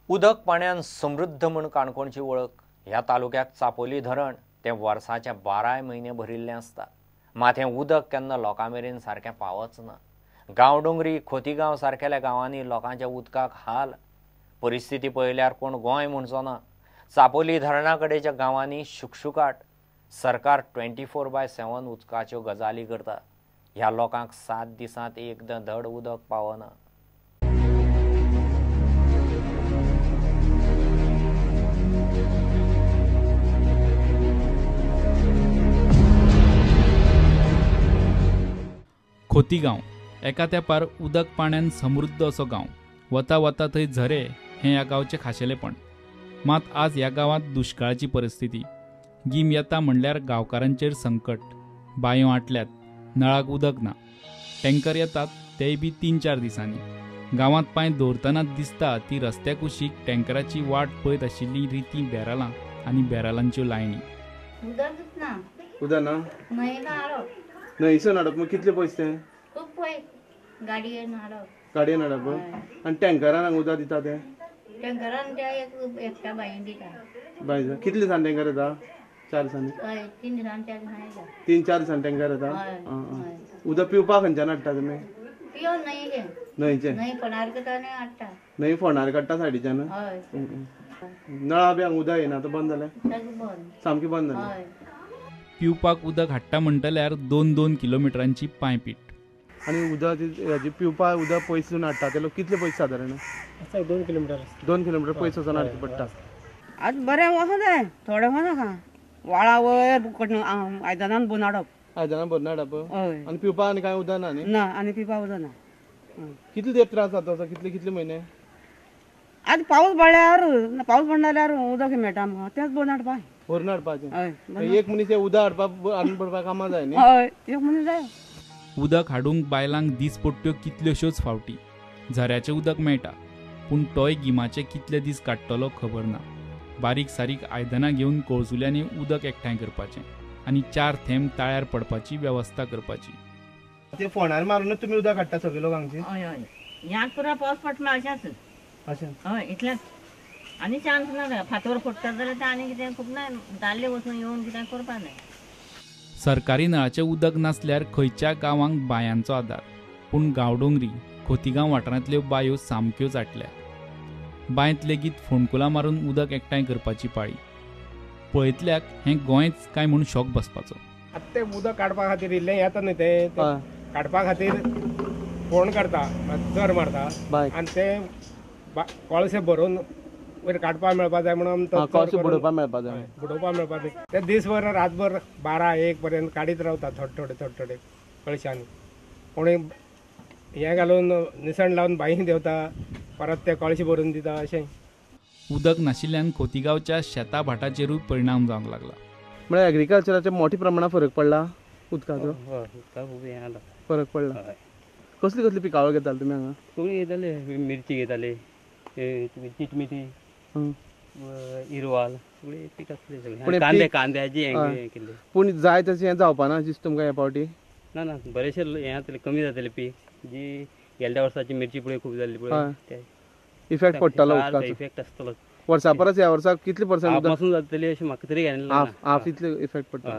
उदक पाण्यान समृद्ध म्हूण काणकोणची वळख. ह्या तालुक्याक चापोली धरण तें वर्साच्या 12 म्हयने भरिल्लें आसता. मात हें उदक केन्ना लोकां मेरेन सारकें पावच ना. गांवडोंगरी, खोतीगांव सारकेल्या गांवांनी लोकांच्या उदकाक हाल. परिस्थिती पळयल्यार कोण गोंय म्हणचो ना. चापोली धरणा कडेच्या गांवांनी शुकशुकाट. सरकार 24/7 उदकाच्यो गजाली करता. ह्या लोकांक 7 दिसांत एकदां धड उदक पावना. खोतीगांव एका तेंपार उदक पाण्यान समृद्ध असो गांव. वता वता थंय झरे हें ह्या गांवचें खाशेलेपण. मात आज ह्या गांवांत दुश्काळाची परिस्थिती. गीम येता म्हणल्यार गांवकारांचेर संकट. बांयो आटल्यात, नळाक उदक ना, टँकर येतात तेय बी 3-4 दिसांनी. गांवांत पांय दवरतनाच दिसता ती रस्त्या कुशीक टँकराची वाट पळयत आशिल्ली रिती बॅरलां आनी बॅरलांच्यो लायनी. उदकच ना. उदक ना? न्हंयसून हाडप. मग कितले पयशे ते? खूब पयस. गाडयेन हाडप. गाडयेन हाडप. आनी टँकरान हांगा उदक दिता ते? टँकरान ते एकट्या बांयन दिता. बांय कितले दिसान टँकर येता? 4 दिसांनी? हय, 3 दिसान 4 दिसांनी येता. 3-4 दिसान टँकर येता. उदक पिवपाक खंयच्यान हाडटा तुमी? पिवन न्हंयचें. न्हंयचें? न्हंय फोंडार करता आनी हाडटा. न्हंय फोंडार काडटा सायडीच्यान? हय. नळा बी हांगा उदक येना आतां बंद जालें? सामकें बंद जालें. पिवपाक उदक हाडटा म्हणटल्यार 2-2 किलोमिटरांची पांयपीट. आनी उदक हेजे पिवपाक उदक पयसून हाडटा ते लोक कितले पयस सादारण? 2 किलोमिटर. 2 किलोमिटर पयस वचून हाडचें पडटा. आज बरें वचूं जाय, थोडें वचनाका. व्हाळा वयर आयदनान भरून हाडप. आयदनान भरून हाडप. हय. आनी पिवपाक आनी कांय उदक ना न्ही? ना, आनी पिवपाक उदक ना. कितले तेंप त्रास जाता असो? कितले कितले म्हयने? आज पावस पडल्यार, पावस पडना जाल्यार उदक मेळटा आमकां, तेंच भरून हाडपाक. भरून हाडपाचें. हय. एक मनीस उदक हाडपाक हाडून पडपाक कामां जाय न्ही? हय, एक मनीस जाय. उदक हाडूंक बायलांक दीसपट्ट्यो कितल्योश्योच फावटी. झऱ्याचें उदक मेळटा, पूण तोय गिमाचे कितले दीस काडटलो खबर ना. बारीक सारीक आयदनां घेवन कोळसुल्यांनी उदक एकठांय करपाचें आनी 4 थेंब ताळ्यार पडपाची वेवस्था करपाची. ते फोंडार मारून तुमी उदक हाडटा सगळे लोक हांगचे? हय हय. ह्याच पुरा पावस पडटा अशेंच. अशें? हय, इतलेंच. आनी चान्स ना. फातोर फोडटा जाल्यार ते आनी कितें खूब ना, दाल्ले वचून येवन कितें करपा जाय. सरकारी नळाचें उदक नासल्यार खंयच्या गांवांक बांयांचो आदार. पूण गांवडोंगरी, खोतीगांव वाठारांतल्यो बांयो सामक्योच आटल्या. बांयत लेगीत फोंडकुलां मारून उदक एकठांय करपाची पाळी. पळयतल्याक हें गोंयच काय म्हूण शॉक बसपाचो. आतां तें उदक काडपा खातीर इल्लें येता न्ही, तें काडपा खातीर फोंड काडटा, चर मारता आनी तें कळशे भरून वयर काडपा मेळपा जाय म्हणून बुडोवपा मेळपा जाय. बुडोवपा मेळपा जाय. ते दीसभर रातभर 12-1 पर्यंत काडीत रावता, थोडे थोडे थोडे थोडे कळशांनी. कोणी हें घालून निसण लावन बांयी देंवता, परत ते कळशे भरून दिता अशें. उदक नाशिल्ल्यान खोतीगांवच्या शेता भाटाचेरूय परिणाम जावंक लागला. म्हळ्यार एग्रीकल्चराचेर मोठ्या प्रमाणात फरक पडला उदकाचो? फरक पडला. कसली कसली पिकावळ घेताले तुमी हांगा? सगळी घेताले, मिरची घेताले, चिटमिटी, इरवाल, सगळे पीक आसले सगळे. कांदे, कांद्याची हें केल्ले. पूण जाय तशें हें जावपा ना दिसता तुमकां ह्या फावटी? ना ना, बरेचशे हें जातलें, कमी जातलें पीक. जी गेल्या वर्साची मिरची पळय खूब जाल्ली पळय, इफेक्ट पडटलो उदकाचो. इफेक्ट आसतलो. वर्सा परस ह्या वर्साक कितले पर्संट पासून जातली अशें म्हाका तरी हाफ इतले इफेक्ट पडटलो.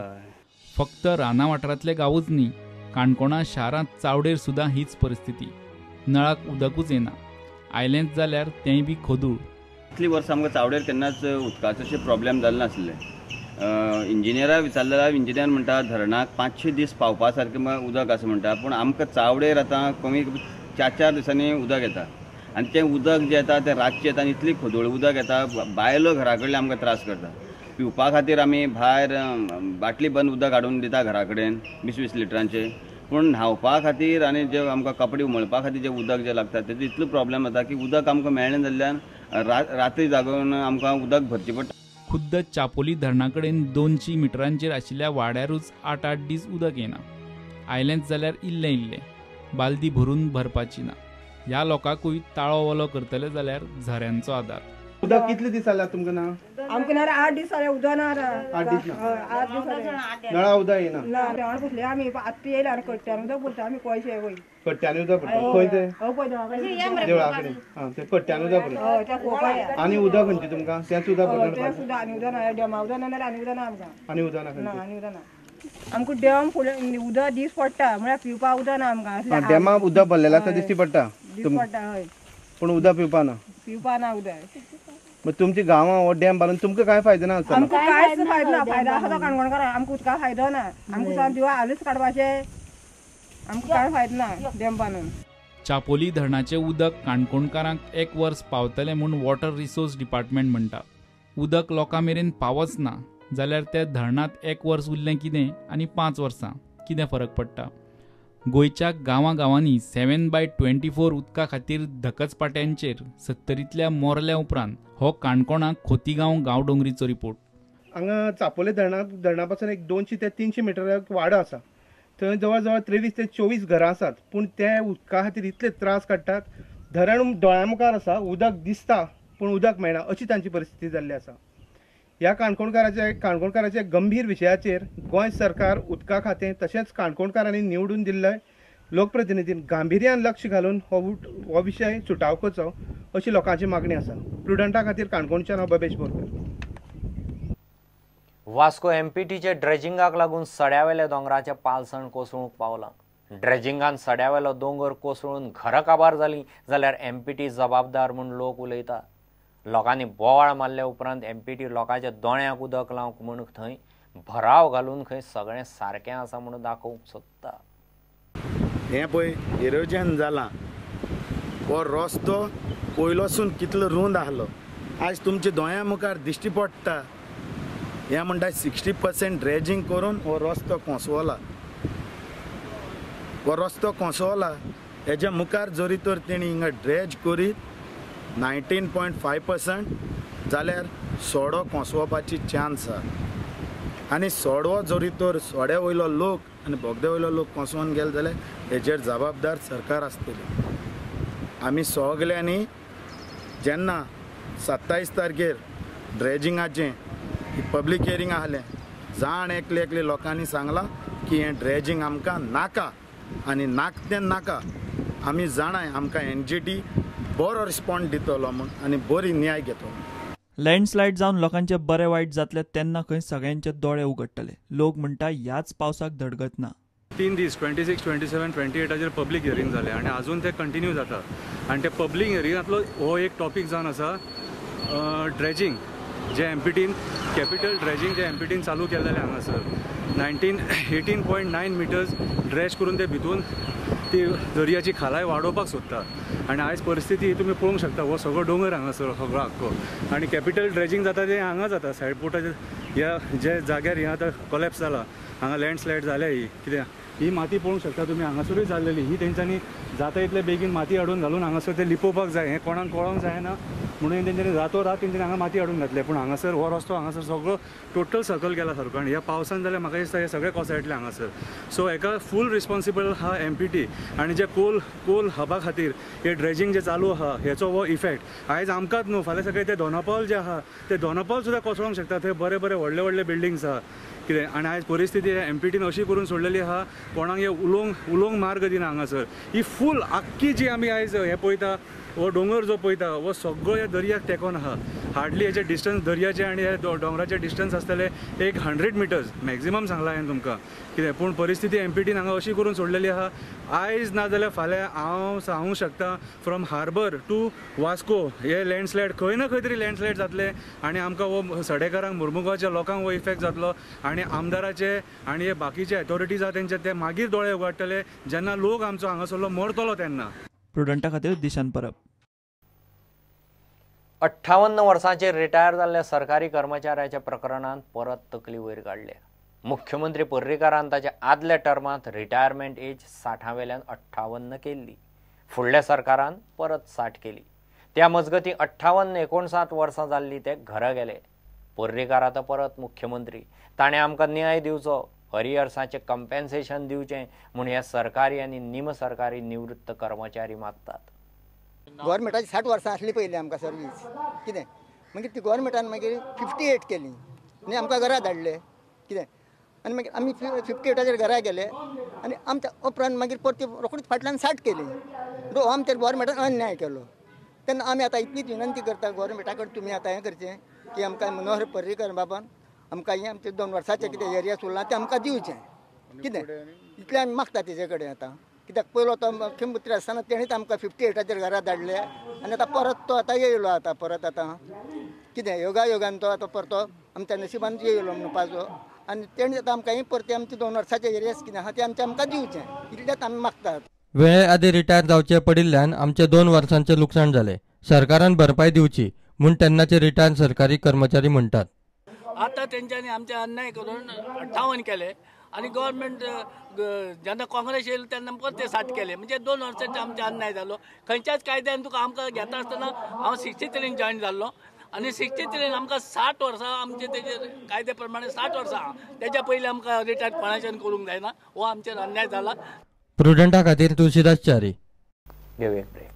फक्त राना वाठारांतले गांवूच न्ही, काणकोणा शारांत चावडेर सुद्दां हीच परिस्थिती. नळाक उदकूच येना, आयलेंच जाल्यार तेंय बी खोदूळ. इतली वर्सां आमकां चावडेर केन्नाच उदकाचो अशें प्रॉब्लेम जालें नासलें. इंजिनियरा विचारलें जाल्यार इंजिनियर म्हणटा धरणाक 500 दीस पावपा सारकें उदक आसा म्हणटा, पूण आमकां चावडेर आतां कमी 4-4 दिसांनी उदक येता आनी तें उदक जें येता तें रातचें येता आनी इतली खोदूळ उदक येता, बायलो घरा कडले आमकां त्रास करता. पिवपा खातीर आमी भायर बाटली बंद उदक हाडून दिता घरा कडेन 20-20 लिटरांचें, पूण न्हांवपा खातीर आनी जे आमकां कपडे उमळपा खातीर जें उदक जें लागता तेजो इतलो प्रॉब्लेम जाता की उदक आमकां मेळना जाल्ल्यान रात्री जागोवन आमकां उदक भरचें पडटा. खुद्द चापोली धरणा कडेन 200 मिटरांचेर आशिल्ल्या वाड्यारूच 8-8 दीस उदक येना. आयलेंच जाल्यार इल्लें इल्लें, बालदी भरून भरपाची ना. ह्या लोकांकूय ताळो वलो करतले जाल्यार झऱ्यांचो आदार. उदक कितले दीस जाले तुमकां ना? आमकां ना 8 दीस जाले उदक ना. 8 दीस ना? 8 दीस जाले नळा उदक येना. ना जेवण पुसले आमी आत्तां येयले आनी कट्ट्यान उदक भरता आमी पयशे वयर. कट्ट्यान उदक भरता? खंय तें? देवळा कडेन. आं, ते कट्ट्यान उदक भरता. हय, त्या कोपाय. आनी उदक खंयचें तुमकां? तेंच उदक भरता? तें सुद्दां आनी उदक ना. डेमा उदक ना जाल्यार आनी उदक ना आमकां. आनी उदक ना? ना, आनी उदक ना. आमकां डॅम फुडें उदक दीस पडटा म्हळ्यार पिवपाक उदक ना आमकां. डॅमा उदक भरलेलें आसा दिश्टी पडटा. दीस पडटा हय, पूण उदक पिवपा ना. पिवपा ना उदक. मग तुमच्या गांवां हो डॅम बांदून तुमकां काय फायदो ना? आमकां कांयच फायदो ना. फायदो आसा तो काणकोणकारांक, आमकां उदका फायदो ना. आमकां सांग दिवा हालूच काडपाचे, आमकां कांय फायदो ना डॅम बांदून. चापोली धरणाचें उदक काणकोणकारांक एक वर्स पावतलें म्हूण वॉटर रिसोर्स डिपार्टमेंट म्हणटा. उदक लोकां मेरेन पावच ना जाल्यार ते धरणांत एक वर्स उरलें कितें आनी 5 वर्सां कितें फरक पडटा? गोंयच्या गांवां-गांवांनी 7/24 उदका खातीर धकचपाट्यांचेर 70तल्या मोरल्या उपरांत हो काणकोणाक खोतीगांव गांवडोंगरीचो रिपोर्ट. हांगा चापोले धरणा पासून एक 200 ते 300 मिटर वाडो आसा. थंय जवळ जवळ 23 ते 24 घरां आसात, पूण ते उदका खातीर इतले त्रास काडटात. धरण दोळ्या मुखार आसा, उदक दिसता पूण उदक मेळना अशी तांची परिस्थिती जाल्ली आसा. ह्या काणकोणकाराच्या गंभीर विशयाचेर गोंय सरकार, उदका खातें तशेंच काणकोणकारांनी निवडून दिल्ले लोकप्रतिनिधीन गांभिर्यान लक्ष घालून हो विशय सुटाव करचो अशी लोकांची मागणी आसा. प्रुडंटा खातीर काणकोणच्यान हांव बबेश बोरकर. वास्को एमपीटीचे ड्रेजिंगाक लागून सड्यावेल्या दोंगराचें पालसण कोसळूंक पावलां. ड्रेजिंगान सड्यावेलो दोंगर कोसळून घरां काबार जालीं जाल्यार एमपीटी जबाबदार म्हूण लोक उलयता. लोकांनी बोवाळ मारल्या उपरांत एमपीटी लोकांच्या दोळ्यांक उदक लावंक म्हूण थंय भराव घालून खंय सगळें सारकें आसा म्हूण दाखोवंक सोदता. हें पळय इरोजन जालां. हो रस्तो पयलोसून कितलो रूंद आहलो, आयज तुमच्या दोळ्यां मुखार दिश्टी पडटा. हें म्हणटा 60% ड्रेजिंग करून हो रस्तो कोसवला. हो रस्तो कोसवला हेज्या मुखार जरी तर तेणी हिंगा ड्रेज करीत 19.5% जाल्यार सडो कोसवपाची चान्स आसा. आनी सडो जरी तर सड्या वयलो लोक आनी बोगद्या वयलो लोक कोसोवन गेले जाल्यार हेजेर जबाबदार सरकार आसतली. आमी सगल्यांनी जेन्ना 27 तारखेर ड्रेजिंगाचें पब्लीक हियरींग आहलें, जाण एकले एकले लोकांनी सांगलां की हें ड्रेजिंग आमकां नाका आनी नाक तें नाका. आमी जाणाय आमकां एनजीटी बरो रिस्पॉन्स दितलो म्हूण आनी बरी न्याय घेतलो. लँडस्लायड जावन लोकांचे बरे वायट जातले तेन्ना खंय सगळ्यांचे दोळे उगडटले. लोक म्हणटा ह्याच पावसाक धडगत ना. 3 दीस 26, 27, 28 पब्लीक हियरींग जालें आनी आजून ते कंटिन्यू जाता. आनी ते पब्लीक हियरिंगांतलो हो एक टॉपीक जावन आसा ड्रेजिंग, जे एमपीटीन कॅपिटल ड्रेजिंग जे एमपीटीन चालू केलेलें हांगासर 18.9 मिटर्स ड्रेज करून ते भितून ती दर्याची खालाय वाडोवपाक सोदता. आनी आयज परिस्थिती तुमी पळोवंक शकता, हो सगळो दोंगर हांगासर सगळो आख्खो आनी कॅपिटल ड्रेजिंग जाता तें हांगा जाता सायड पोर्टाच्या ह्या जे जाग्यार हें आतां कोलॅप्स जाला, हांगा लँडस्लायड जाल्या. ही कितें ही माती पळोवंक शकता तुमी, हांगासरूय जाल्लेली ही तेंच्यांनी जाता इतले बेगीन माती हाडून घालून हांगासर ते लिपोवपाक जाय, हें कोणाक कळोंक जायना म्हणून तेंच्यांनी रातोरात तेंच्यांनी हांगा माती हाडून घातले. पूण हांगासर हो रस्तो हांगासर सगळो टोटल सकयल गेला सारको आनी ह्या पावसान जाल्यार म्हाका दिसता हे सगळे कोसळटले हांगासर. सो हेका फूल रिस्पॉन्सिबल आहा एमपीटी आनी जे कोल हबा खातीर हे ड्रेजिंग जे चालू आहा हेचो हो इफेक्ट आयज आमकांच न्हू, फाल्यां सकाळीं ते दोनापावल जे आहा ते दोनापावल सुद्दां कोसळोंक शकता. थंय बरे बरे व्हडले व्हडले बिल्डिंग्स आहा कितें. आनी आयज परिस्थिती एमपीटीन अशी करून सोडलेली आहा, कोणाक हे उलोवंक मार्ग दिना हांगासर. ही फूल आख्खी जी आमी आयज हें पळयता, हो दोंगर जो पळयता हो सगळो ह्या दर्याक तेंकोन आहा. हार्डली हेचे डिस्टन्स दर्याचे आनी ह्या दोंगराचे डिस्टन्स आसतले एक 100 मिटर्स मॅक्झिमम सांगलां हांवें तुमकां कितें. पूण परिस्थिती एमपीटीन हांगा अशी करून सोडलेली आहा, आयज ना जाल्यार फाल्यां हांव सांगूंक शकता फ्रॉम हार्बर टू वास्को हे लँडस्लायड खंय ना खंय तरी लँडस्लायड जातले आनी आमकां हो सडेकारांक मुर्मुगांवच्या लोकांक हो इफेक्ट जातलो आनी आमदाराचे आनी हे बाकीचे अथॉरिटीज आहा तेंचे ते मागीर दोळे उगडटले जेन्ना लोक आमचो हांगासरलो मरतलो तेन्ना. प्रुडंटा खातीर दिशान परब. 58 वर्सांचेर रिटायर जाल्ल्या सरकारी कर्मचाऱ्याच्या प्रकरणांत परत तकली वयर काडल्या. मुख्यमंत्री पर्रीकारान ताच्या आदल्या टर्मांत रिटायरमेंट एज 60 वेल्यान 58 केल्ली, फुडल्या सरकारान परत 60 केली. त्या मजगतीं 58 59 वर्सां जाल्ली ते घरा गेले. पर्रीकार आतां परत मुख्यमंत्री, ताणें आमकां न्याय दिवचो, अरियर्साचें कंपेन्सेशन दिवचें म्हूण ह्या सरकारी आनी निम सरकारी निवृत्त कर्मचारी मागतात. गव्हर्मेंटाची 60 वर्सां आसली पयलीं आमकां सर्वीस कितें, मागीर ती गोवोरमेंटान मागीर 58 केली आनी आमकां घरा धाडले कितें. आनी मागीर आमी 58 घरा गेले आनी आमच्या उपरांत मागीर परती रोखडीच फाटल्यान 60 केली. हो आमचेर गोवोरमेंटान अन्याय केलो. तेन्ना आमी आतां इतलीच विनंती करता गोवोरमेंटा कडेन, तुमी आतां हें करचें की आमकां मनोहर पर्रीकर बाबान आमकां हें आमचें 2 वर्साचें कितें एरिया उरलां तें आमकां दिवचें कितें, इतलें आमी मागता तेजे कडेन आतां. कित्याक पयलो तो मुख्यमंत्री आसतना तेणीच आमकां 58 घरा धाडले आनी आतां परत तो आतां येयलो, आतां परत आतां कितें योगायोगान तो आतां परतो आमच्या नशिबान येयलो म्हणपाचो आनी तेणी आतां आमकां परते आमचे 2 वर्साचे एरियास कितें आहा ते आमचें आमकां दिवचें, इतलेंच आमी मागतात. वेळे आदी रिटायर जावचे पडिल्ल्यान आमचे 2 वर्सांचे लुकसाण जालें. सरकारान भरपाय दिवची म्हूण तेन्नाचे रिटायर सरकारी कर्मचारी म्हणटात. आतां तेंच्यांनी आमचे अन्याय करून 58 केले आनी गव्हर्मेंट जेन्ना काँग्रेस येयलें तेन्ना परत ते 60 केले, म्हणजे 2 वर्सांचे आमचे अन्याय जालो. खंयच्याच कायद्यान तुका आमकां घेता आसतना हांव 63 जॉयन जाल्लो आनी 63 आमकां 60 वर्सां आमचे तेजेर कायद्या प्रमाणे 60 वर्सां तेच्या पयलीं आमकां रिटायर कोणाच्यान करूंक जायना. हो आमचेर अन्याय जाला. प्रुडंटा खातीर तुळशीदास च्यारी. घेवया ब्रेक.